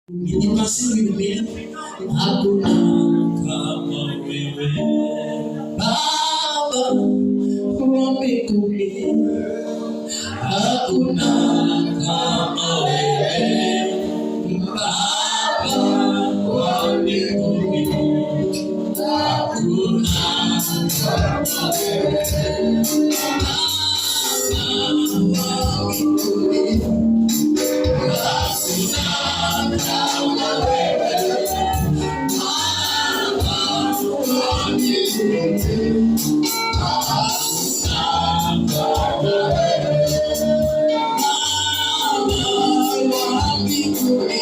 Basi mimi hakuna kama wewe Baba wa mbinguni, hakuna kama wewe Baba wa mbinguni, hakuna kama wewe Baba wa mbinguni, hakuna kama wewe Baba wa mbinguni, hakuna kama wewe Baba wa mbinguni.